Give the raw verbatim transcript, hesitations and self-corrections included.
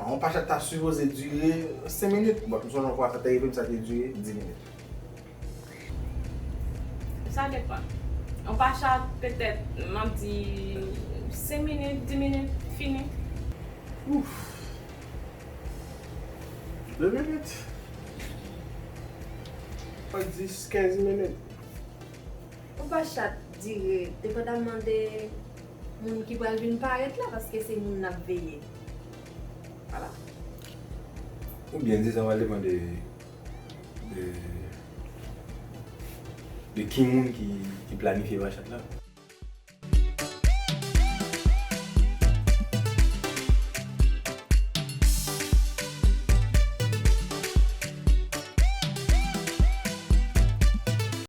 Yon pachat ta sipoze dire senk minit. Bon, m sonje yon fwa sa te rive m, sa te dire dis minit. Sa depann. Yon pachat petèt, m ap di senk minit, dis minit, fini. Ouf. De minit. Dis, kenz minit. Yon pachat dire depandamman de moun ki pral vin parèt la, paske se moun n ap veye. Vwala. Oubyen di sa va depann de, de, de ki moun ki, ki planifye pachat la.